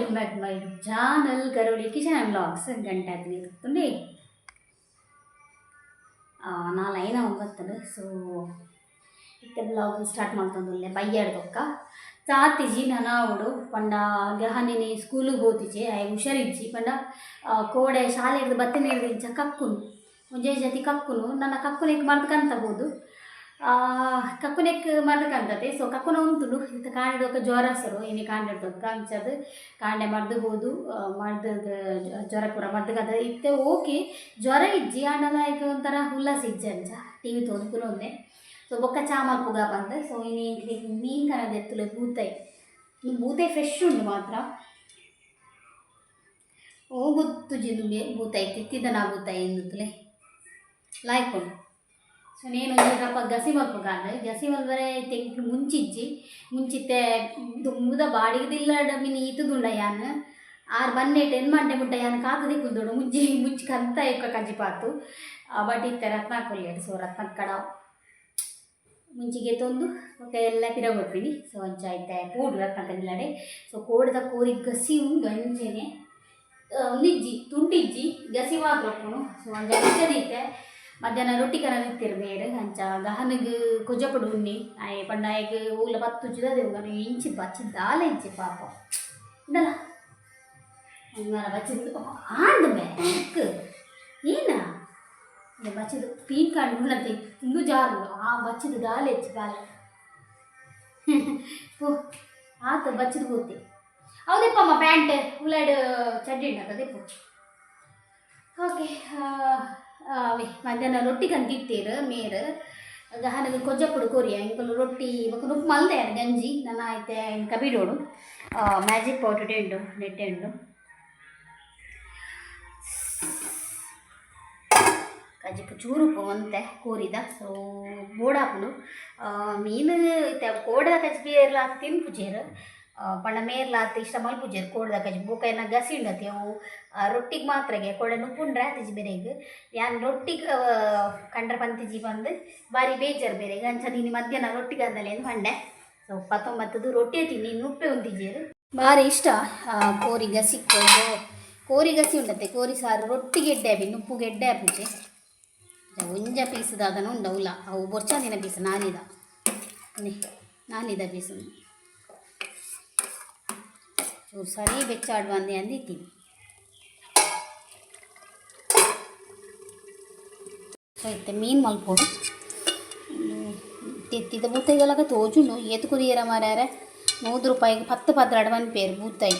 Welcome back to my YouTube channel Karoli kitchen and vlogs. ಗಂಟೆ ಆಯ್ತು ನಾಲ್ ಐನ ಒಂಬತ್ತು. ಸೊ ಇತ್ತೆ ಬ್ಲಾಗ್ ಸ್ಟಾರ್ಟ್ ಮಾಡ್ತಂದುಲ್ಲೆ. ಬಯ್ಯಾಡ್ದೊಕ್ಕ ಚಾತಿಜಿ ನನಾವುಡು ಪಂಡ ಗಹನಿನಿ ಸ್ಕೂಲಿಗೆ ಹೋತಿಜಿ, ಆಯೆ ಹುಷಾರಿಜ್ಜಿ. ಪಂಡ ಕೋಡೆ ಶಾಲೆಡ್ದ್ ಬತ್ತಿನ ಇಂಚ ಕಕ್ಕುನು, ಒಂಜೇ ಜತಿ ಕಕ್ಕುನು. ನನ್ನ ಕಕ್ಕುನೆಕ್ ಮರ್ದ್ ಕಂತಬೋದು, ಕಕ್ಕುನೆಕ್ ಮರ್ದ್ ಕಂತತೆ. ಸೊ ಕಕ್ಕುನ ಉಂತುಂಡು. ಇತ್ತೆ ಕಾಂಡೆಡೊಕ್ಕ ಜ್ವರ ಸರು ಇನಿ ಕಾಂಡೆಡ್ದೊಕ್ಕ. ಅಂಚದ್ ಕಾಂಡೆ ಮರ್ದ್ ಬೋದು, ಮರ್ದ್ ಜ್ವರ ಪೂರ ಮರ್ದ್ ಕಂತ. ಇತ್ತೆ ಓಕೆ, ಜ್ವರ ಇಜ್ಜಿ. ಆಂಡಲ ಐಕ್ ಒಂಥರ ಉಲ್ಲಾಸ ಇಜ್ಜಿ. ಅಂಚ ಟಿವಿ ತೋದು ಕುಲೊಂದೆ. ಸೊ ಬೊಕ್ಕ ಚಾ ಮಲ್ಪುಗ ಪಂದ್. ಸೊ ಇನಿ ಮೀನು ಕನದ ಎತ್ತುಲೆ, ಬೂತಾಯಿ. ಬೂತಾಯಿ ಫ್ರೆಶ್ ಉಂಡು ಮಾತ್ರ. ಓ ಗೊತ್ತುಜಿ ಬೂತಾಯಿ ತಿತ್ತಿದನ ಬೂತಾಯಿ ಎಂದುತ್ತಲೆ ಲಾಯ್ಕ್ ಉಂಡು. ಸೊ ನೇನು ಒಂಜಿ ಗಸಿ ಮಲ್ಪುಗಾಂಡ್. ಗಸಿ ಮಲ್ಪರೆ ತೆಂಕ್ ಮುಂಚಿಜ್ಜಿ. ಮುಂಚಿತ್ತೆ ದುಂಬುದ ಬಾಡಿಗೆದಿಲ್ಲಡ ಮಿನಿ ಈತುದುಂಡ. ಯಾನ್ ಆರ್ ಬನ್ನೇಟ್ ಎನ್ಮಂಟೆ ಮುಟ್ಟ ಯಾನ್ ಕಾತುದೆ ಕುಲ್ದೊಡು. ಮುಂಚಿ ಮುಂಚಿ ಕಂತ ಎಕ್ಕ ಕಜಿಪಾತು. ಬಟ್ ಇತ್ತೆ ರತ್ನ ಕೊಲ್ಲೇಡು. ಸೊ ರತ್ನಕ್ಕಡ ಮುಂಚಿಗೆ ತೊಂದು ಬೊಕ್ಕ ಎಲ್ಲ ಪಿರ ಬರ್ತೀನಿ. ಸೊ ಅಂಚ ಇತ್ತೆ ಪೋಡು ರತ್ನಕ್ಕನಿಲ್ಲಡೆ. ಸೊ ಕೋಡೆದ ಕೋರಿ ಗಸಿ ಉಂಡು. ಅಂಚೆನೆ ಒಂದಿಜ್ಜಿ, ತುಂಡಿಜ್ಜಿ, ಗಸಿ ಮಾತ್ರ ಉಪ್ಪುನು. ಸೊ ಅಂಚ ಅಂಚದಿತ್ತೆ ಮಧ್ಯಾಹ್ನ ರೊಟ್ಟಿ ಕನದಿತ್ತೆರ್ ಮೇರ್. ಅಂಚ ಗಹನಗ್ ಕೊಜಪುಡು ಉನ್ನಿ. ಆಯೆ ಪಂಡ ಆಯಗ್ ಓಲ ಪತ್ತುಜ್ಜದ ದೇವು ಇಂಚಿ ಬಚ್ಚಿ ದಾಲ ಇಜ್ಜಿ ಪಾಪ. ಉಂಡಲ ಅಂಗಾರ ಬಚ್ಚಿದ್ ಆಂಡ್ ಬ್ಯಾಕ್ ಏನ ಬಚ್ಚಿದ್ ಪೀನ್ ಕಾಂಡ್ ಉಣ್ಣತೆ ಇಂದು ಜಾರು. ಆ ಬಚ್ಚಿದ್ ದಾಲ ಹೆಚ್ಚು ಬಾಲ ಓ ಆತ ಬಚ್ಚಿದ್ ಗೋತೆ. ಹೌದಿಪ್ಪಮ್ಮ, ಪ್ಯಾಂಟ್ ಉಲಾಡ್ ಚಡ್ಡಿ ಉಂಡತ್ತದಿಪ್ಪು. ಓಕೆ, ಮಧ್ಯಾಹ್ನ ರೊಟ್ಟಿ ಕಂತಿತ್ತೀರ್ ಮೇರ್. ಗಹನಗ ಕೊಜ್ಜಪ್ಪುಡು ಕೊರಿಯ ಇಂಕುಲು ರೊಟ್ಟಿ ಬೊಕ್ಕ ನುಪ್ಪು ಮಲ್ದೆ ಗಂಜಿ. ನನ್ನ ಐತೆ ಕಬಿಡೋಡು ಮ್ಯಾಜಿಕ್ ಪೌಡರ್ ಉಂಡು, ನೆಟ್ಟೆ ಉಂಡು. ಕಜಿಪು ಚೂರು ಒಂತೆ ಕೋರಿದ. ಸೊ ಬೋಡಾಪುಂಡು ಮೀನು. ಇತ್ತೆ ಕೋಡೆದ ಕಜಿಪು ಏರ್ಲ ತಿನ್ಪುಜೆರ್. ಪಂಡ ಮೇರ್ಲ ಆತ್ ಇಷ್ಟ ಮಲ್ಪುಜೆರ್ ಕೋಡೆದ ಕಜಿಪು. ಬೊಕ ಎನ್ನ ಗಸಿ ಉಂಡತೆ, ಅವು ರೊಟ್ಟಿಗೆ ಮಾತ್ರಗೆ. ಕೋಡೆ ನುಪ್ಪುಂಡ್ರೆ ಆತಿಜಿ ಬೇರೆಗ್. ಯಾನ್ ರೊಟ್ಟಿಗೆ ಕಂಡ್ರೆ ಪಂತಿಜಿ ಪಂದ್ ಬಾರಿ ಬೇಜಾರು ಬೇರೆಗ್. ಅಂಚ ಇನಿ ಮಧ್ಯಾಹ್ನ ರೊಟ್ಟಿಗೆ ಅಂದಲೆ ಪಂಡೆ. ಸೊ ಪತ್ತೊಂಬತ್ತದು ರೊಟ್ಟಿ ತಿನ್ನಿ, ನುಪ್ಪೆ ಉಂತಿಜೆರ್. ಬಾರಿ ಇಷ್ಟ ಕೋರಿ ಗಸಿ. ಕೋರಿ ಗಸಿ ಉಂಡತೆ, ಕೋರಿ ಸಾರು ರೊಟ್ಟಿಗೆ ಎಡ್ಡೆ ಆಪಿ, ನುಪ್ಪುಗೆ ಎಡ್ಡೆ ಆಪುಜಿ. ಒಂಜ ಪೀಸ್ ದಾದನ ಉಂಡ ಉಲ್ಲ. ಅವು ಬೊರ್ಚಾಂದಿನ ಪೀಸ್, ನಾನಿದ ನಾನಿದ ಪೀಸ್. ಚೂರು ಸರಿ ಬೆಚ್ಚಾಡ್ ಬಂದೆ ಅಂದಿತ್ತೀನಿ. ಸೊ ಇತ್ತೆ ಮೀನು ಮಲ್ಪೊಡು. ತೆತ್ತಿದ ಬೂತಾಯಿದಲಕ ತೋಜುಂಡು. ಏತ್ ಕೊರಿಯರ ಮಾರ್ಯಾರೆ? 100 ರೂಪಾಯಿಗೆ 10 12 ಪನ್ಪೇರು ಬೂತಾಯಿ.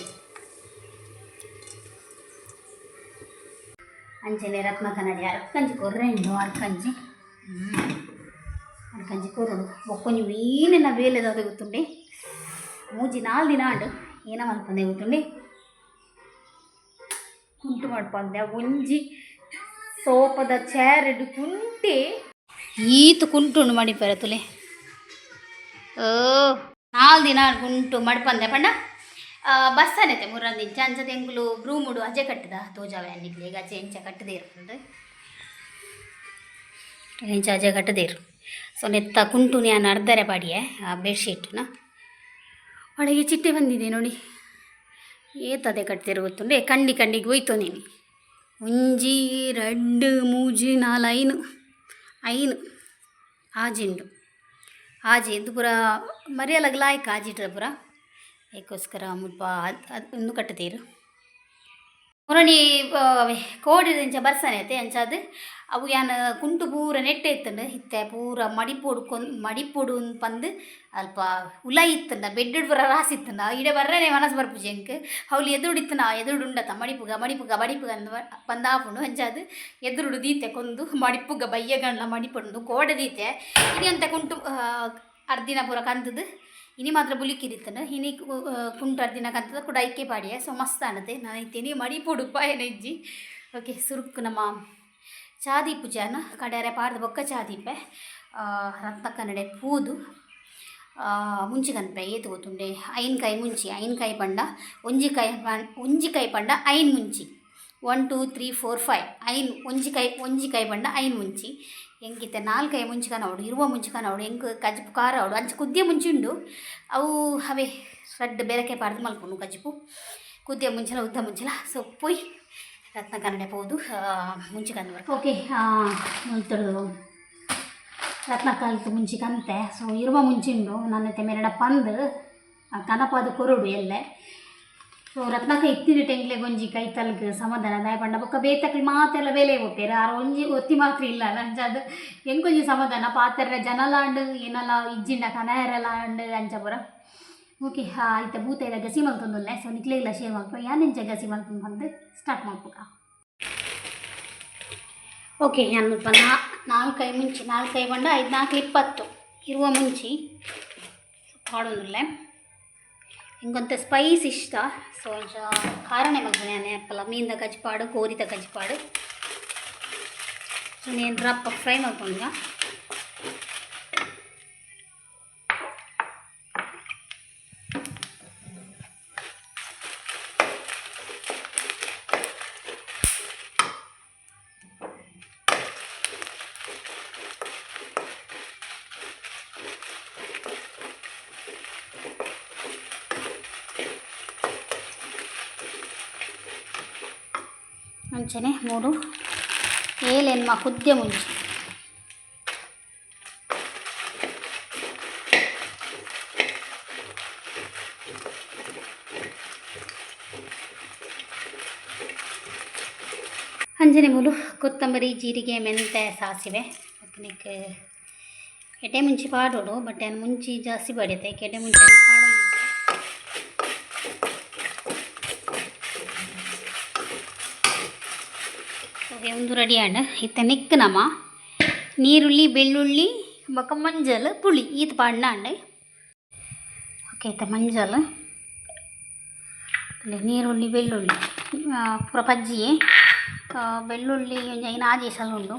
ಅಂಚನೆ ರತ್ನ ಕನ್ನಡಿ ಅರ್ಕಂಜಿ ಕೊರ್ರೆ ಉಂಡು. ಅರ್ಕಂಜಿ ಅರ್ಕಂಜಿ ಕೊರೊಡು. ಬೊಕ್ಕೊಂಜಿ ಮೀನಿನ ಬೇಲೆದಾದ ಗೊತ್ತುಂಡೆ. 3 4 ದಿನ ಆಂಡ್, ಏನ ಮಲ್ಪಂದೆ ಗೊತ್ತುಂಡೆ. ಕುಂಟು ಮಡ್ಪಂದೆ. ಒಂಜಿ ಸೋಪದ ಚೇರ್ಡ್ ಕುಂಟೆ ಈತ್ ಕುಂಟುಂಡು ಮಡಿಪೆರೆ ತುಲೆ. ಓ 4 ದಿನ ಕುಂಟು ಮಡ್ಪಂದೆ. ಪಂಡ ಬಸ್ ಅನ್ನತೆ ಮುರಂದಿಂಚ. ಅಂಚದ ಎಂಕುಲು ಬ್ರೂಮುಡು ಅಜೆ ಕಟ್ಟದ ತೋಜಾವೆ ಅನ್ನಿಕ್ಲೆ. ಅಜೆ ಎಂಚ ಕಟ್ಟದೇರು ಪಂದ್ ಎಂಚ ಅಜೆ ಕಟ್ಟದೇರು. ಸೊ ನೆತ್ತ ಕುಂಟು ನಾನು ಅರ್ಧರೆ ಪಾಡಿಯೆ ಆ ಬೆಡ್ಶೀಟ್ನ. ಒಳಗೆ ಚಿಟ್ಟೆ ಬಂದಿದೆ ನೋಡಿ. ಏತದೆ ಕಟ್ತಿರು ಗೊತ್ತುಂಡೆ. ಕಂಡಿ ಕಂಡಿಗೆ ಹೋಯ್ತು ನೀನು. ಒಂಜಿ ರಡ್ಡ್ ಮೂಜಿ ನಾಲ್ ಐನು, ಐನು ಆಜಿಂಡು ಆಜಿ. ಇದು ಪೂರ ಮರಿಯಲಗ್ ಲಾಯ್ಕ್ ಆಜಿಟ್ರ ಪೂರ. ಐಕೋಸ್ಕರ ಮುಲ್ಪ ಉಂದು ಕಟ್ಟುತ್ತೀರು. ಮುರಣಿ ಕೋಡಿದಿಂಚ ಬರ್ಸನೆ ಐತೆ. ಅಂಚಾದ್ ಅವು ಯಾನ್ ಕುಂಟು ಪೂರ ನೆಟ್ಟೆ ಇತ್ತುಂಡು. ಇತ್ತೆ ಪೂರ ಮಡಿಪೊಡು ಕೊನ್ ಮಡಿಪೊಡು ಪಂದ್ ಅಲ್ಪ ಉಲಾಯಿ ಇತ್ತುಂಡ ಬೆಡ್ ಪೂರ ರಾಸಿ ಇತ್ತುಂಡ. ಇಡೆ ಬರ್ರನೆ ಮನಸ್ಸು ಬರ್ಪುಜಿ ಎಂಕ್. ಅವ್ಲು ಎದುರುಡು ಇತ್ತುಂಡ ಎದುರುಡು ಉಂಡತ ಮಡಿಪುಗ ಮಡಿಪುಗ ಮಡಿಪುಗ ಅಂದ್ ಪಂದ್ ಆಪುಂಡು. ಅಂಚಾದ್ ಎದುರುಡು ದೀತೆ ಕೊಂದು ಮಡಿಪುಗ ಬಯ್ಯಗಂಡ್ಲ ಮಡಿಪುಂಡು. ಕೋಡೆ ದೀತೆ. ಇನಿ ಅಂತೆ ಕುಂಟು ಅರ್ದಿನ ಪೂರ ಕಂತುದು. ಇನಿ ಮಾತ್ರ ಬುಲಿಕಿರಿತ್ತುಂಡು. ಇನಿ ಕುಂಟು ಅರ್ದಿನ ಕಂತುದು ಕುಡ ಐಕೆ ಪಾಡಿಯೆ. ಸೊ ಮಸ್ತ್ ಆಂಡತೆ. ನಾನು ಇತ್ತೀನಿ ಮಡಿಪೊಡು ಪಾಯನ ಇಜ್ಜಿ. ಓಕೆ, ಸುರುಕ್ಕು ನಮ್ಮ ಚಾ ದೀಪುಜಾನ ಕಡೆರೆ ಪಾಡ್ದು ಬೊಕ್ಕ ಚಾ ದೀಪೆ. ರತ್ನ ಕನ್ನಡೆ ಪೂದು ಮುಂಚಿ ಕನ್ಪೆ. ಏತ್ ಗೊತ್ತುಂಡೆ? ಐನ್ ಕಾಯಿ ಮುಂಚಿ. ಐನ್ ಕಾಯಿ ಪಂಡ ಒಂಜಿ ಕಾಯಿ, ಒಂಜಿ ಕಾಯಿ ಪಂಡ ಐನ್ ಮುಂಚಿ. 1 2 3 4 5 ಐನ್. ಒಂಜಿ ಕಾಯಿ, ಒಂಜಿ ಕಾಯಿ ಪಂಡ ಐನ್ ಮುಂಚಿ. ಎಂಕಿತ್ತೆ ನಾಲ್ಕಾಯಿ ಮುಂಚಿ ಕನವಡು, 20 ಮುಂಚಿ ಕನವಡು. ಎಂಕ್ ಕಜಿಪು ಖಾರ ಆವಡು. ಅಂಚ ಕುದ್ಯ ಮುಂಚಿ ಉಂಡು. ಅವು ಅವೇ ರಡ್ಡ್ ಬೆರಕೆ ಪಾಡ್ದು ಮಲ್ಪುನು ಕಜಿಪು. ಕುದ್ಯ ಮುಂಚೆಲ ಉದ್ದ ಮುಂಚೆಲ. ಸೊ ಪೋಯ್ ರತ್ನ ಕನ್ನಡ ಪೋದು ಮುಂಚೆ ಕಂದು. ಓಕೆ, ಮುಲ್ತಡು ರತ್ನಕಾಲಕ್ಕೆ ಮುಂಚೆ ಕಂತೆ. ಸೊ ಇರುವ ಮುಂಚಿಂಡು ನನ್ನ ಮೆರಡ ಪಂದು ಕನಪಾದ ಕೊರಡು ಎಲ್ಲೆ. ಸೊ ರತ್ನಕ ಇತ್ತಿನ ಟೆಂಗ್ಲೆ ಗೊಂಜಿ ಕೈ ತಲ್ಗ್ ಸಮಾಧಾನ ದಾಯ ಪಂಡ ಬೊಕ್ಕ ಬೇತಕ್ಲು ಮಾತೆಲ್ಲ ಬೇಲೆ ಪೋಪೆರ್. ಆರ್ ಒಂಜಿ ಒತ್ತಿ ಮಾತ್ರ ಇಲ್ಲ ಅಲ್ಲ. ಅಂಚ ಅದು ಎಂಕೊಂಜಿ ಸಮಾಧಾನ ಪಾತೆರ್ರೆ ಜನಲಾಂಡ್ ಏನಲ್ಲ ಇಜ್ಜಿಂಡ ಕನಯರೆಲ ಅಂಡ್ ಅಂಚ ಪೂರ. ಓಕೆ, ಇತ್ತೆ ಬೂತಾಯಿದ ಗಸಿ ಮಲ್ತೊಂದುಲ್ಲೆ. ಸೊ ನಿಕ್ಲೆಗ್ಲ ಶೇರ್ ಮಲ್ಪು ಯಾನ್ ಎಂಚ ಗಸಿ ಮಲ್ಪುನು ಪಂದ್ ಸ್ಟಾರ್ಟ್ ಮಲ್ಪುಗ. ಓಕೆ, ಯಾನ್ ಮುಲ್ಪ ನಾಲ್ಕೈ ಮುಂಚಿ, ನಾಲ್ಕೈ ಪಂಡ ಐದು ನಾಲ್ಕು 20 ಇರುವ ಮುಂಚಿ ಪಾಡೊಂದುಲ್ಲೆ. ಇಂಕೊಂತೆ ಸ್ಪೈಸ್ ಇಷ್ಟ. ಸೊ ಅಂಚ ಖಾರನೇ ಮಲ್ಪುನೆ ಯಾನ್ ಏಪಲ. ಮೀನ್ದ ಕಜ್ಪಾಡು, ಕೋರಿದ ಕಜ್ಪಾಡು. ಸೊ ನೇನ್ ರಪ್ಪ ಫ್ರೈ ಮಲ್ಪೊಂದುಗ. ಅಂಚನೆ ಮೂರು ಏಲೆನ್ಮ ಕುದ್ಯ ಮುಂಚಿ. ಅಂಚನೆ ಮೂಲು ಕೊತ್ತಂಬರಿ, ಜೀರಿಗೆ, ಮೆಂತೆ, ಸಾಸಿವೆ. ನಿಕ್ ಎಡ್ಡೆ ಮುಂಚಿ ಪಾಡೋಡು, ಬಟ್ ಯಾನ್ ಮುಂಚಿ ಜಾಸ್ತಿ ಪಾಡ್ಯತೆ. ಎಡ್ಡೆ ಮುಂಚಿ ಪಾಡೊಂದಿಜ್ಜಿ. ಓಕೆ, ಒಂದು ರೆಡಿ ಆಂಡ್. ಇತ್ತೆ ನಿಕ್ ನಮ ನೀರುಳ್ಳಿ, ಬೆಳ್ಳುಳ್ಳಿ ಬೊಕ್ಕ ಮಂಜಲ್, ಪುಳಿ ಈತ್ ಪಾಡ್ನ ಆಂಡ್. ಓಕೆ, ಇತ್ತೆ ಮಂಜಲ್, ನೀರುಳ್ಳಿ, ಬೆಳ್ಳುಳ್ಳಿ ಪೂರ ಪಜ್ಜಿ. ಬೆಳ್ಳುಳ್ಳಿ ಒಂಜಿ ಐನ್ ಆಜಿ ಸಲ ಉಂಡು.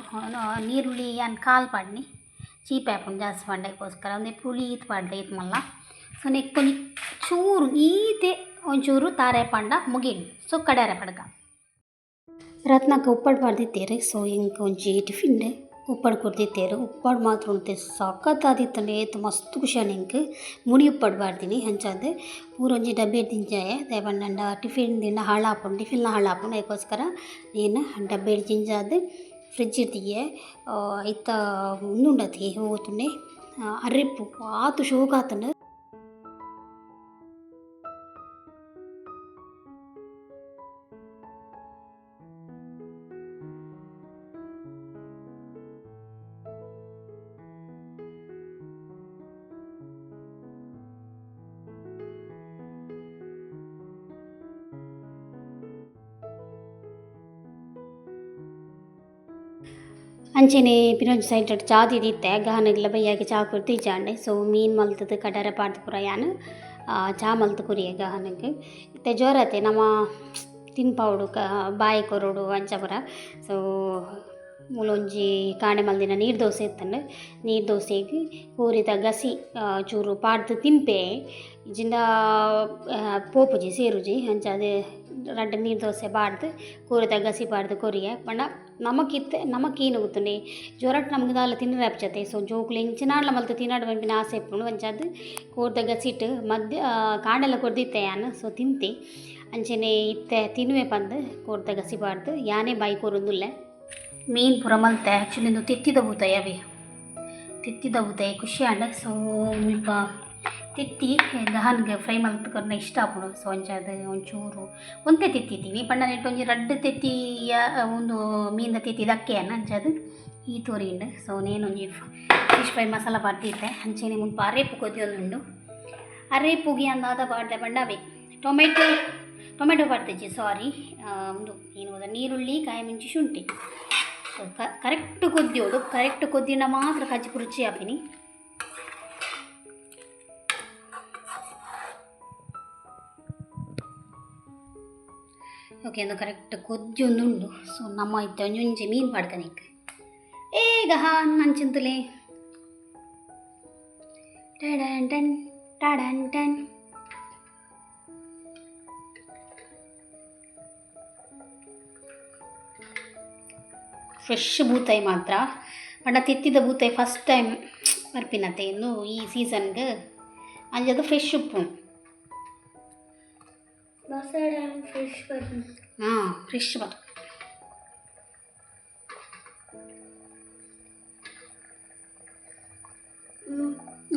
ನೀರುಳ್ಳಿ ಯಾನ್ ಕಾಲ್ ಪಾಡ್ನಿ, ಚೀಪೆ ಆಪುಂಡು ಜಾಸ್ತಿ ಪಾಡ್ಡೆಗೋಸ್ಕರ. ಒಂದೆ ಪುಳಿ ಈತ್ ಪಾಡ್ದೆ, ಈತ್ ಮಲ್ಲ. ಸೊ ನೆಕ್ಕ್ ಒಂಜಿ ಚೂರು ಈತೆ ಒಂಚೂರು ತಾರೆ ಪಾಂಡ ಮುಗಿಂಡ್. ಸೊ ಕಡೆರೆ ಪಡ್ಕ. ರತ್ನಕ್ಕ ಉಪ್ಪಡ್ ಪಾಡ್ದಿತ್ತೆರ್. ಸೊ ಎಂಕ್ ಒಂಜಿ ಟಿಫಿನ್ ಉಪ್ಪಡ್ ಕೊರ್ದಿತ್ತೆರ್. ಉಪ್ಪಡ್ ಮಾತ್ರ ಒಂತೆ ಸಖತ್ತಾದಿತ್ತುಂಡು, ಏತ್ ಮಸ್ತ್ ಖುಷಿ ಆಂಡ್ ಎಂಕ್. ಮುಡಿ ಉಪ್ಪಡ್ ಪಾಡ್ದಿನಿ. ಅಂಚಾದ್ ಪೂರ ಒಂಜಿ ಡಬ್ಬೆ ದಿಂಜಾಯೆ. ದಾಯೆ ಪಂಡ ಟಿಫಿನ್ ದಿಂಡ ಹಾಳಾಪುಂಡು, ಟಿಫಿನ್ಲ ಹಾಳಾಪುಂಡು. ಐಕೋಸ್ಕರ ನೇನ್ ಡಬ್ಬೆಡ್ ದಿಂಜಾದ್ ಫ್ರಿಡ್ಜ್ ದೀಯೆ. ಐತ ಉಂದು ಉಂಡತೆ, ಒವು ಅರಿಪು ಆತ್ ಶೋಕು ಆತುಂಡು. ಅಂಚೆನೆ ಪಿರೊಂಜಿ ಸೈಡ್ ಚಾ ದೀದಿತ್ತೆ. ಗಹನಗ್ಲ ಬಯ್ಯಾಗೆ ಚಾ ಕೊರ್ದಿಜ್ಜಾಂಡ್. ಸೊ ಮೀನ್ ಮಲ್ತುದು ಕಡರೆ ಪಾಡ್ದ್ ಪೂರ ಯಾನ್ ಚಾ ಮಲ್ತ್ ಕೊರಿಯೆ ಗಹನಗ್. ಇತ್ತೆ ಜೋರತೆ ನಮ ತಿನ್ಪಾವೊಡು, ಬಾಯಿ ಕೊರೊಡು ಅಂಚ ಪೂರ. ಸೊ ಮೂಲೊಂಜಿ ಕಾಂಡೆ ಮಲ್ದಿನ ನೀರು ದೋಸೆ ಇತ್ತುಂಡು. ನೀರು ದೋಸೆಗ್ ಕೋರಿದ ಗಸಿ ಚೂರು ಪಾಡ್ದ್ ತಿನ್ಪೆ. ಇಜ್ಜಿಂಡ ಪೋಪುಜಿ, ಸೇರುಜಿ. ಅಂಚಾದ್ ರಡ್ಡ್ ನೀರು ದೋಸೆ ಪಾಡ್ದ್ ಕೋರಿದ ಗಸಿ ಪಾಡ್ದ್ ಕೊರಿಯೆ. ಪಂಡ ನಮಕ್ ಇತ್ತೆ ನಮಕ್ ಏನು ಗೊತ್ತುಂಡೆ, ಜ್ವರಟ್ ನಮ್ಗೆ ದಾಲ ತಿನ್ನರೆ ಆಪುಜತೆ. ಸೊ ಜೋಕುಲು ಎಂಚಿನಾಂಡಲ ಮಲ್ತ್ ತಿನ್ನಡ್ ಪನ್ಪಿನ ಆಸೆ ಇಪ್ಪುಂಡು. ಅಂಚಾದ್ ಕೋರ್ದ ಗಸಿಟ್ ಮಧ್ಯ ಕಾಂಡೆಲ ಕೊರ್ದಿತ್ತೆ ಯಾನ್. ಸೊ ತಿಂತೆ. ಅಂಚೆನೆ ಇತ್ತೆ ತಿನ್ನುವೆ ಪಂದ್ ಕೋರ್ದ ಗಸಿ ಪಾಡ್ದ್ ಯಾನೇ ಬಾಯಿ ಕೊರೊಂದುಲ್ಲೆ. ಮೀನ್ ಪೂರ ಮಲ್ತೆ. ಆ್ಯಕ್ಚುಲಿ ಉಂದು ತೆತ್ತಿದ ಬೂತಾಯಿ, ಅವೇ ತೆತ್ತಿದ ಬೂತಾಯಿ. ಖುಷಿ ಆಂಡ್. ಸೊ ಮುಲ್ಪ ತೆತ್ತಿ ಗಹನ್ಗೆ ಫ್ರೈ ಮಲ್ತ್ ಕೊರ್ನ ಇಷ್ಟ ಆಪುಂಡು. ಸೊ ಅಂಚಾದ್ ಒಂಚೂರು ಒಂತೆ ತೆತ್ತಿ ಇತ್ತೀನಿ. ಪಂಡ ನೆಟ್ಟ್ ಒಂಜಿ ರಡ್ಡ್ ತೆತ್ತಿಯ ಉಂದು ಮೀನ್ದ ತೆತ್ತಿ ದಕ್ಕೆಯನ್ನ. ಅಂಚಾದ್ ಈ ತೋರಿಂಡ್. ಸೊ ನೇನೊಂಜಿ ಫಿಶ್ ಫ್ರೈ ಮಸಾಲ ಪಾಡ್ದಿತ್ತೆ. ಅಂಚೆನೆ ಮುಲ್ಪ ಅರೇಪು ಕೊದಿಯೊಂದುಂಡು. ಅರೇಪುಗೆ ಯಾನ್ ದಾದ ಪಾಡ್ದೆ ಪಂಡ ಅವೇ ಟೊಮೆಟೊ, ಟೊಮೆಟೊ ಪಾಡ್ದಿಜ್ಜಿ, ಸಾರಿ, ಉಂದು ಏನು ನೀರುಳ್ಳಿ, ಕಾಯಿ ಮುಂಚಿ, ಶುಂಠಿ. ಸೊ ಕರೆಕ್ಟ್ ಕೊದ್ದಿಯೋಡು. ಕರೆಕ್ಟ್ ಕೊದ್ದಿನ ಮಾತ್ರ ಕಜ್ಜಿ ರುಚಿ ಆಪಿನಿ. ಓಕೆ, ಅದು ಕರೆಕ್ಟ್ ಕೊದ್ದಿಯೊಂದುಂಡು. ಸೊ ನಮ್ಮ ಇತ್ತೆ ಒಂಜೊಂಜಿ ಮೀನು ಪಾಡ್ಕನಿಕ್. ಏ ಗಹಾನ್ ಅಂಚಿಂತಲೇ ಟಡನ್ ಟನ್ ಟಡನ್ ಟನ್. ಫ್ರೆಶ್ ಬೂತಾಯಿ ಮಾತ್ರ. ಪಂಡ ತೆತ್ತಿದ ಬೂತಾಯಿ ಫಸ್ಟ್ ಟೈಮ್ ಬರ್ಪಿನತೆ ಇನ್ನು ಈ ಸೀಸನ್ಗೆ. ಅಂಚದ ಫ್ರೆಶ್ ಉಪ್ಪು. ಫ್ರೆಶ್ ಬರ್ತೀನಿ. ಹಾಂ, ಫ್ರೆಶ್ ಬರ್.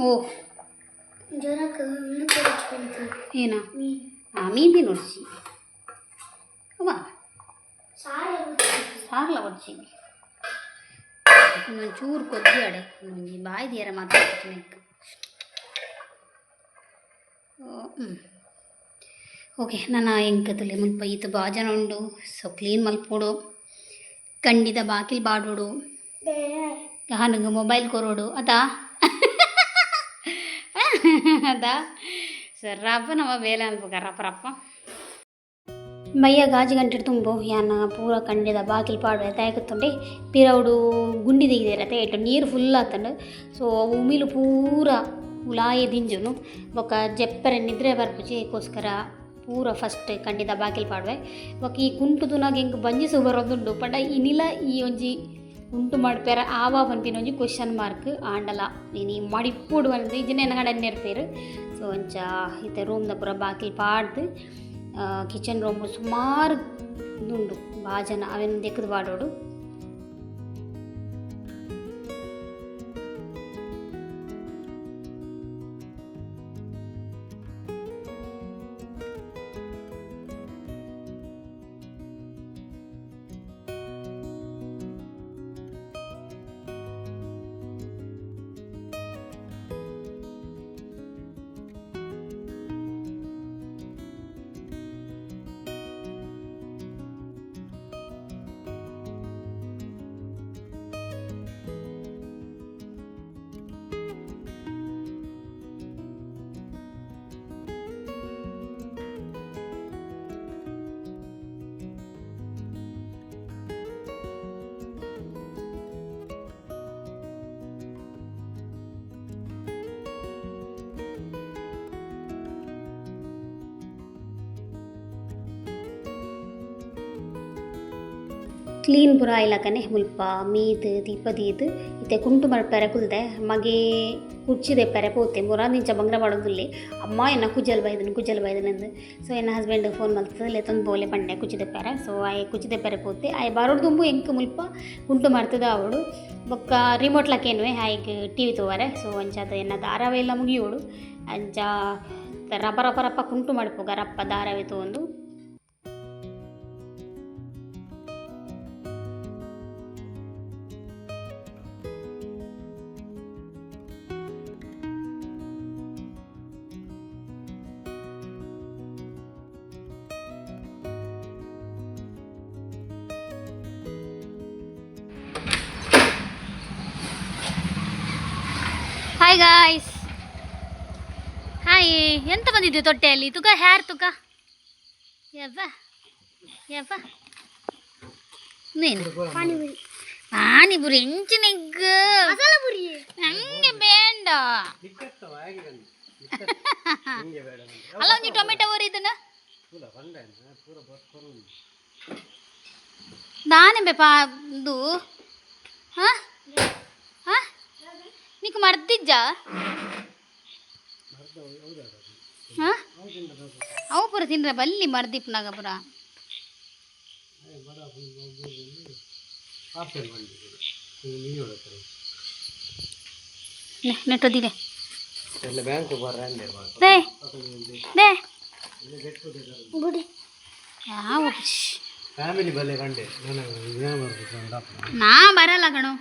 ಓ. ಜ್ವರಕ್ಕೆ ಒಂದು ಕಡೆ. ಏನ? ಮೀನು. ಹಾಂ, ಮೀನು ನೋಡ್ಸಿ ಅವ್ವ. ಸಾರು. ಸಾರ್ಲ ಒಡ್ಚಿ. ಒಂಚೂರು ಕೊದ್ದಿ ಅಡೆ ಒಂಜಿ ಬಾಯಿ ತೀರ ಮಾತಾಡ್ತೀನಿ. ಹ್ಞೂ, ಓಕೆ. ನನ್ನ ಎಂಕತಲೆ ಮುಲ್ಪ ಈತ ಬಾಜನ ಉಂಡು. ಸೊ ಕ್ಲೀನ್ ಮಲ್ಪೋಡು, ಕಂಡಿದ ಬಾಕಿಲ್ ಬಾಡೋಡು, ಹನಗೆ ಮೊಬೈಲ್ ಕೊರೋಡು ಅದಾ ಅದಾ. ಸರ್, ರಪ್ಪ ನಮ್ಮ ಬೇಲೆ ಅನ್ಬೇಕ ರಪ್ಪ ರಪ್ಪ. ಬಯ್ಯ ಗಾಜಿ ಗಂಟೆ ತುಂಬು ಯಾನ ಪೂರ ಕಂಡಿದ ಬಾಕಿಲ್ ಪಾಡುವೆ. ತಯಕತ್ತುಂಡೆ ಪಿರವುಡು ಗುಂಡಿ ತೆಗೆದಿರತ್ತೆ, ಇಟ್ಟು ನೀರು ಫುಲ್ ಆತಂಡು. ಸೊ ಉಮಿಲು ಪೂರ ಉಲಾಯಿ ದಿಂಜುನು. ಬೊಕ್ಕ ಜಪ್ಪರೆ ನಿದ್ರೆ ಬರ್ಪುಜಿ. ಅದಕ್ಕೋಸ್ಕರ ಪೂರ ಫಸ್ಟ್ ಕಂಡಿದ ಬಾಕಿಲ್ ಪಾಡುವೆ. ಬೊಕ್ಕ ಈ ಕುಂಟುದುನಾಗ ಎಂಕ್ ಬಂಜಿ ಸು ಬರೋದುಂಡು. ಪಂಡ ಇನಿಲ ಈ ಒಂಜಿ ಉಂಟು ಮಾಡ್ಪೇರ ಆವಾ ಪನ್ಪಿನ ಒಂಜಿ ಕ್ವಶನ್ ಮಾರ್ಕ್. ಆಂಡಲ ಇನಿ ಮಡಿಪೋಡು ಪಂದ್ ಇಜ್ಜಿಂಡ ಎನ್ನ ಕಡೆ ನೆರ್ಪೇರು. ಸೊ ಅಂಚ ಇತ್ತೆ ರೂಮ್ದ ಪೂರ ಬಾಕಿಲ್ ಪಾಡ್ದು, ಕಿಚನ್ ರೂಮ್ ಸುಮಾರು ಉಂಡು ಬಾಜನ, ಅವೆನ್ ದೆಕ್ಕುದು ಪಾಡೋಡು. ಕ್ಲೀನ್ ಪೂರ ಆಯ್ಲಕನೆ ಮುಲ್ಪ ಮೀದ್ ದೀಪ ದೀದ್ ಇತ್ತೆ ಕುಂಟು ಮಲ್ಪೆರೆ ಕುಲ್ದೆ. ಮಗೆ ಕುರ್ಚಿ ದೆಪ್ಪರೆ ಪೋತೆ. ಮುರಾದಿಂಚ ಬಂಗ್ರ ಪಾಡೊಂದುಲ್ಲೆ, ಅಮ್ಮ ಎನ್ನ ಕುಜಲ್ ಬೈದನ್, ಕುಜಲ್ ಬೈದನ್. ಸೊ ಎನ್ನ ಹಸ್ಬೆಂಡ್ ಫೋನ್ ಮಲ್ತದ ಲೆತ್ತೊಂದು ಬೋಲೆ ಪಂಡೆ ಕುಚ್ಚಿ ದೆಪ್ಪರೆ. ಸೊ ಆಯೆ ಕುಚ್ಚಿ ದೆಪ್ಪರೆ ಪೋತೆ. ಆಯೆ ಬರೋಡು ದುಂಬು ಎಂಕ್ ಮುಲ್ಪ ಕುಂಟು ಮರ್ತದ ಅವಳು. ಬೊಕ್ಕ ರಿಮೋಟ್ ಲಕ್ಕೇನುವೆ ಆಯ್ಗ್ ಟಿವಿ ತೂವರೆ. ಸೊ ಅಂಚಾದ ಎನ್ನ ಧಾರಾವಾಹಿ ಎಲ್ಲ ಮುಗಿಯೋಡು. ಅಂಚ ರಪ ರಪ ರಪ ಕುಂಟು ಮಡ್ಪುಗ ರಪ್ಪ ಧಾರಾವಾಹಿ ತೂವೊಂದು. Hi guys, hi. ಎಂತ ಬಂದಿದೆ ತೊಟ್ಟೆಯಲ್ಲಿ? ತುಕ ಹ್ಯಾರ್ ತುಕ ಯವ್ವ ಯವ್ವ. ನೀನು ಪಾನಿಪುರಿ. ಪಾನಿಪುರಿ ಎಂಚಿನೆಗ್? ಮಸಾಲ ಪುರಿ. ನಂಗೆ ಬೇಡ. ಅಲ್ಲ, ಒಂಜಿ ಟೊಮೆಟೊ ಓರಿ ಇದನ್ನ ದಾನೆ ಬೆ ಪಾ ಇದು. ಹಾಂ ಹಾಂ, ನಿಕ್ ಮರ್ದಿಜ್ಜಾ? ಹಾಂ, ಅವು ಪೂರ ತಿನ್ರೆ ಬಲ್ಲಿ ಮರ್ದಿಪ್ನಾಗ ಪೂರ. ನೆಟ್ಟದಿದೆ. They they. ಗುಡಿ. ಯಾವ? ಫ್ಯಾಮಿಲಿ ಬಲ್ಲೆ ಕಂಡೆ. ನಾ ಬರಲ್ಲ ಕಣೋ.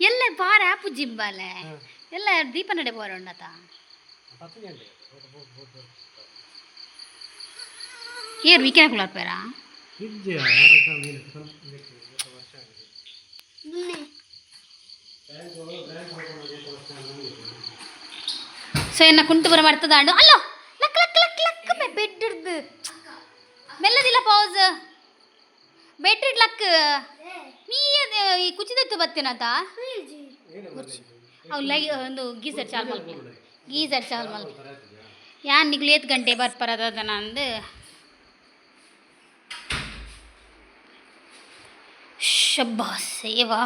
ಎಲ್ಲ ಬಾರ ಆಪು ಜಿಂಬಾಲೆ ಎಲ್ಲ ದೀಪ ನಡೆ ಬೋರಂಡತ. ಏರ್ ವಿಕೆ ಕುಲಾರ್ಪೇರಾ? ಸೊ ಎನ್ನ ಕುಂಟು ಬರ ಮಾಡ್ತದಾಂಡು. ಅಲ್ಲೋ, ಲಕ್ ಲಕ್ ಲಕ್ ಲಕ್ ಬೆಡ್ ಹಿಡ್ದು ಮೆಲ್ಲದಿಲ್ಲ. ಪೌಸ್ ಬೆಡ್ ಹಿಡ್ ಲಕ್. ನೀ ಈ ಕುಚಿದೆತ್ತು ಬತ್ತೇನತ? ಅವು ಲೈ ಒಂದು ಗೀಸರ್ ಚಾಲ್ ಮಲ್ಪ, ಗೀಸರ್ ಚಾಲ್ ಮಲ್ಪ. ಯಾನ್ ನಿಗ್ಲು ಏತ್ ಗಂಟೆ ಬರ್ಪರದ ನಂದು. ಶಬ್ಬಾಸ್ ಏವಾ.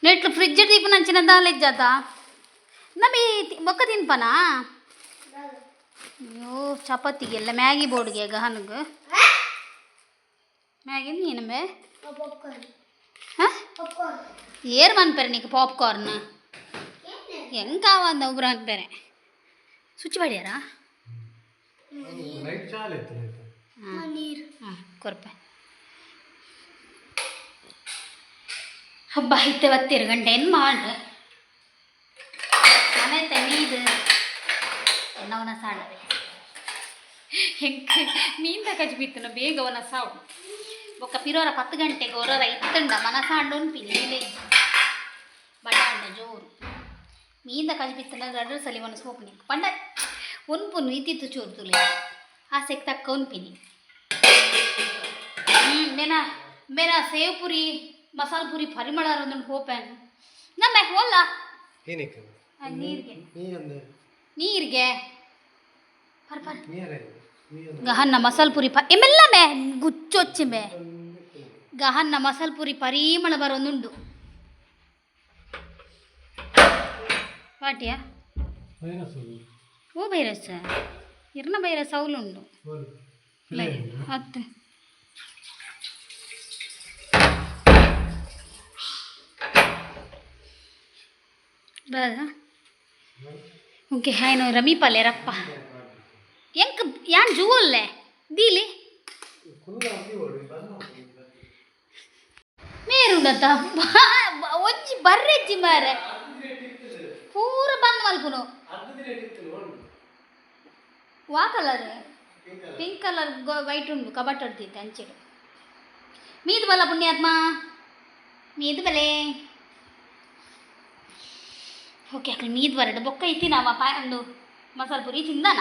ನೆಟ್ಲು ಫ್ರಿಜ್ ದೀಪ ನಂಚಿನ ದಾಲೆಜ್ಜಾತ ನಮಿ ಬೊಕ್ಕ ತಿನ್ಪನಾ? ಅಯ್ಯೋ, ಚಪಾತಿಗೆಲ್ಲ ಮ್ಯಾಗಿ ಬೋರ್ಡ್ಗೆ ಗಹನ್ಗೆ ಮ್ಯಾಗಿ ನೀನು ಮೇ. ಪಾಪ್ಕಾರ್ನ್. ಹಾಂ. ಪಾಪ್ಕಾರ್ನ್. ಏರ್ ಮನ್ಪೆರೆ ನೀಕು ಪಾಪ್ಕಾರ್ನ್? ಹೆಂಗೆ ಅಂದ ಒಬ್ರು ಅನ್ಪೇರೆ ಸ್ವಿಚ್ ಮಾಡ್ಯಾರಾ? ಲೈಟ್ ಚಾಲು ಇತ್ತು ಆಯ್ತಾ? ನೀರು. ಹಾಂ, ಕೊರ್ಪೆ. ಹಬ್ಬ ಐತೆ ಬತ್ತೀರು ಗಂಟೆ ಏನು ಮಾಡ್ರಿ ಮನೆ ಮೀದು ಎನ್ನವನ ಸಾಣವೆ ಹೆಂಗೆ ಮೀನ್ದ ಕಜ್ಬಿತ್ತನ ಬೇಗವನ ಸಾವು ಬೊಕ್ಕ ಪಿರೋರ 10 ಗಂಟೆಗೆ ಹೊರರ ಇತ್ತಂಡ ಮನಸಾಂಡು ಉನ್ಪಿನಿ ಮೇಲೆ ಬಡಾಂಡ ಜೋರು ಮೀಂದ ಕಜ್ಬಿತ್ತನ ರಡ್ಡು ಸಲಿ ಒನ ಸೋಪುನಿ ಪಂಡ ಉನ್ಪುನು ಇತ್ತಿತ್ತು ಚೂರು ತುಲೆ ಆಸೆಗೆ ತಕ್ಕ ಉನ್ಪಿನಿ. ಮೇನ ಮೇನ ಸೇವ್ ಪುರಿ, ಮಸಾಲ ಪುರಿ ಪರಿಮಳ ಒಂದೊಂದು ಹೋಪೇನು ನಮ್ಮ ಹೋಲ್ಲ. ಏನಕ್ಕೆ? ನೀರಿಗೆ. ನೀರಂದ್ರೆ? ನೀರಿಗೆ ಪರ್ ಪರ್. ನೀರೇ ನೀರು. ಗಹನ್ನ ಮಸಾಲ ಪುರಿ ಪ ಎಮ್ಮೆಲ್ಲ ಮೇ ಗುಚ್ಚೊಚ್ಚಿ ಮೇ ಗಹನ್ನ ಮಸಾಲ ಪುರಿ ಪರಿಮಳ ಬರೋದುಂಡು ಪಾಟಿಯ. ವೈರಸ್ ಉಂಟು. ಓ ಬೈರಸ್ ಇರ್ನ ಬೈರಸ್ ಅವಲುಂಡು. ಹೋಲು. ಹತ್ತು ದಾದಾ. ಓಕೆ, ಹಾಯ್ ರಮಿ ಪಾಲೆ ರಪ್ಪ ಎಂಕ್ ಯಾನ್ ಜೂವಲ್ಲೆ ದೀಲಿ. ಮೇರುಂಡತ್ತ ಒಂಜಿ ಬರ್ರೆಜ್ಜಿ ಮಾರೆ ಪೂರ ಬಂದ್ ಮಲ್ಪುನು. ವಾ ಕಲರ್? ಪಿಂಕ್ ಕಲರ್ ವೈಟ್ ಉಂಡು ಕಬಟ್ ಹೊಡ್ದಿತ್ತೆ ಅಂಚೆಡು. ಮೀದು ಬಲ್ಲ ಪುಣ್ಯಾತ್ಮ ಮೀದು ಬಲೆ. ಓಕೆ, ಅక్కడ ಮೀದು ಬರಡು ಬೊಕ್ಕ ಇತ್ತಿನವ ಪಾ ಒಂದು ಮಸಾಲೆ ಪುರಿ ತಿಂದಾನ.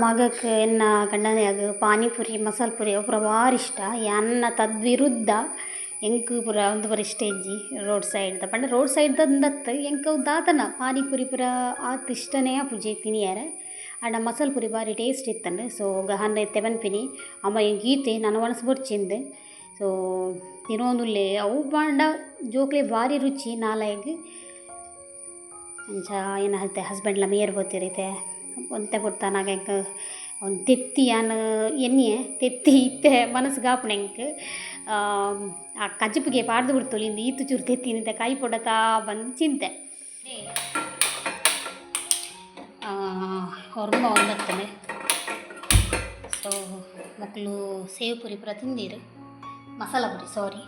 ಮಗಕ್ಕೆ ಎನ್ನ ಗಂಡನಿಯಾಗ ಪಾನಿಪುರಿ, ಮಸಾಲೆ ಪುರಿ ಅವು ಪೂರ ಭಾರಿ ಇಷ್ಟ. ಎನ್ನ ತದ್ವಿರುದ್ಧ ಎಂಕ್ ಪೂರ ಒಂದು ಪೂರ ಇಷ್ಟ ಇಜ್ಜಿ ರೋಡ್ ಸೈಡ್ದ. ಪಂಡ ರೋಡ್ ಸೈಡ್ದ ಅಂದತ್ತು ಎಂಕ್ ಅವು ದಾದನ ಪಾನಿಪುರಿ ಪೂರ ಆತ್ ಇಷ್ಟನೇ ಆಪುಜಿ ತಿನಿಯರೆ. ಆಂಡ ಮಸಾಲೆ ಪುರಿ ಭಾರಿ ಟೇಸ್ಟ್ ಇತ್ತಂಡು. ಸೊ ಗಹನ್ ಇತ್ತೆ ಪನ್ಪಿನಿ ಅಮ್ಮ ಎಂಕ್ ಈತೆ ನನ ಒಣಸ್ ಬೊರ್ಚಿಂದು. ಸೊ ತಿನೊಂದುಲ್ಲೆ ಅವು. ಪಂಡ ಜೋಕ್ಲೆ ಭಾರಿ ರುಚಿ ನಾಲಾಯಿಗ್. ಅಂಚ ಏನ ಅತ್ತೆ ಹಸ್ಬೆಂಡ್ಲ ಮೇರ್ ಬೋತಿರಿತೆ ಒಂತೆ ಪೊರ್ತಾನಾಗ ಎಂಕ್ ಒಂದು ತೆತ್ತಿ ಯಾನ್ ಎನ್ನಿಯೆ ತೆತ್ತಿ ಇತ್ತೆ ಮನಸ್ಸಿಗೆ ಆಪುಂಡು ಎಂಕ್. ಆ ಕಜಿಪುಗೆ ಪಾಡ್ದು ಬಿಡ್ತೊಲಿ ಇಂದು ಈತು ಚೂರು ತೆತ್ತಿ ನಿಂತೆ ಕೈ ಪೊಡತಾ ಬಂದು ಚಿಂತೆ ಹೊರ್ಮ ಒಂದತ್ತನೆ. ಸೊ ಮೊಕ್ಕಲು ಸೇವ್ ಪುರಿ ಪೂರ ತಿಂದೀರು, ಮಸಾಲ ಪುರಿ ಸಾರಿ.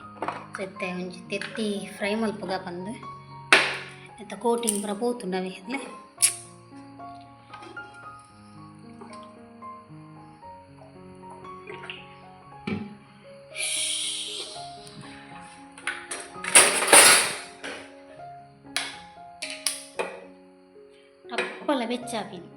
ಸೊ ಇತ್ತೆ ಒಂಜಿ ತೆತ್ತಿ ಫ್ರೈ ಮಲ್ಪುಗ ಪಂದು ಇತ್ತೆ ಕೋಟಿಂಗ್ ಪೂರ ಪೋತುಂಡು ಅವೆ ಅಲ್ಲೇ. ಅಪ್ಪಲ ಬೆಚ್ಚಾಪಿನಿ.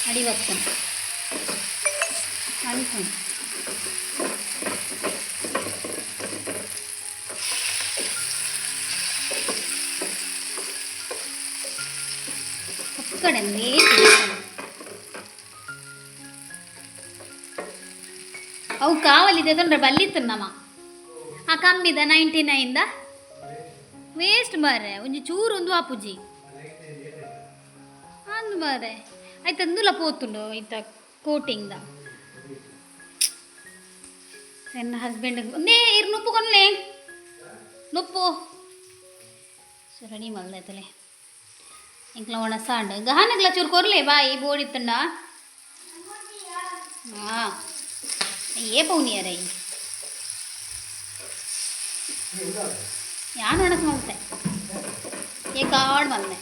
ಅಡಿ ಬರ್ತದೆ ಅನ್ಕೊಂಡು ಕಡೆ. ಅವು ಕಾವಲಿದೆ ತೊಂದ್ರೆ ಬಲ್ಲಿತ್ತು ನಮ್ಮ ಆ ಕಮ್ಮಿದ 99 the waste ಮಾರ್ರೆ. ಒಂಜಿ ಚೂರು ಒಂದು ಆಪುಜಿ ಅಂದು ಮಾರ್ರೆ. ಆಯ್ತು, ಅಂದುಲ ಪೋತುಂಡು ಐತ ಕೋಟಿಂಗ್ದ. ನನ್ನ ಹಸ್ಬೆಂಡ್ ಒಂದೇ ಇರು ನುಪ್ಪು ಕೊನ್ಲೆ ನುಪ್ಪು. ಸೊ ರೆಡಿ ಮಲ್ದಾಯ್ತಲೆ ಎಂಕ್ಲ ಒಣ ಸಾಂಡ್ ಗಹನಗ್ಲ ಚೂರು ಕೊರ್ಲೆ ಬಾಯಿ ಬೋಡಿತ್ತಂಡ. ಹಾಂ, ಏ ಪೌನಿಯರ ಯಾನ್ ಒಣಸ್ ಮಲ್ತೆ ಏ ಕಾಡ್ ಮಲ್ದೆ.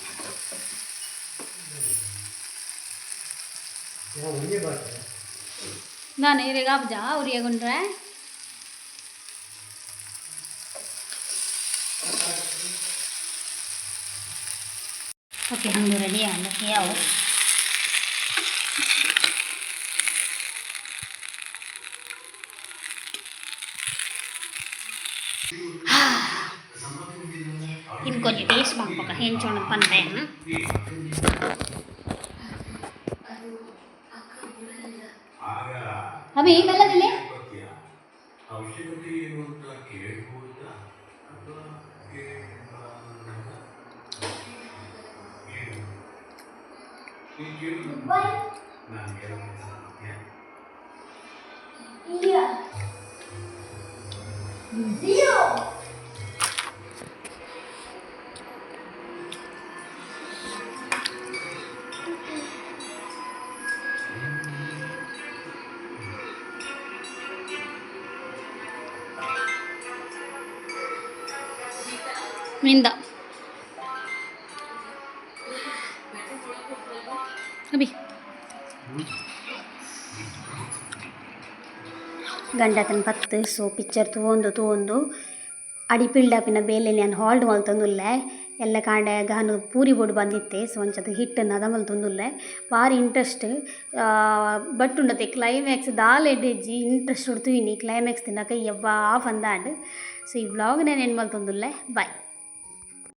ಒಂದೇ ಬಾರ್ತೆ. ನಾನು ಇವ್ರಿಗೆ ಆಪ್ಜಾ ಉರಿಯ ಗುಂಡ್ರೆ. ಓಕೆ, ಹಂಗೆ ರೆಡಿ ಆಂಡ್ ಯಾವ ಇಂಕೊಂಚ ಟೇಸ್ಟ್ ಮಾಡ್ಬೇಕ ಹೆಂಚೋಣ ಪಂಪೆಯನ್ನು. ಅಭಿ, ಮೆಲ್ಲದಿಲ್ಲ. ಅವಶ್ಯಕತೆ ಏನು ಅಂತ ಕೇಳ್ಬೋದಾ ಅಥವಾ ಕೇಳಬಾರದಾ? ಏನು? ನೀನ್ ಕೇಳು. ನಾನು ಹೇಳೋದು ಸಾಧ್ಯ. India. Zero. ಮಿಂದ ಅಭಿ. ಗಂಡತನ ಪತ್ತು. ಸೊ ಪಿಕ್ಚರ್ ತೂವೊಂದು ತೂವೊಂದು ಅಡಿಪಿಲ್ಡಾಪಿನ ಬೇಲೆ ನಾನು ಹಾಲ್ಡ್ ಮಲ್ತೊಂದುಲ್ಲೆ. ಎಲ್ಲ ಕಾಂಡೆ ಗಾನು ಪೂರಿ ಬೋಡು ಬಂದಿತ್ತೆ. ಸೊ ಒಂಚದ ಹಿಟ್ಟನ್ನು ಅದ ಮಲ್ತೊಂದುಲ್ಲೆ. ಭಾರಿ ಇಂಟ್ರೆಸ್ಟ್ ಬಟ್ ಉಂಡತೆ ಕ್ಲೈಮ್ಯಾಕ್ಸ್ ದಾಲ ಎಡ್ಡೆಜ್ಜಿ. ಇಂಟ್ರೆಸ್ಟ್ ತೂಯಿನಿ. ಕ್ಲೈಮ್ಯಾಕ್ಸ್ ತಿನ್ನಕ ಯಬ್ಬಾ ಆಫ್ ಅಂದಾಂಡ್. ಸೊ ಈ ವ್ಲಾಗ್ ನಾನು ಏನು ಮಲ್ತೊಂದುಲ್ಲೆ. ಬಾಯ್.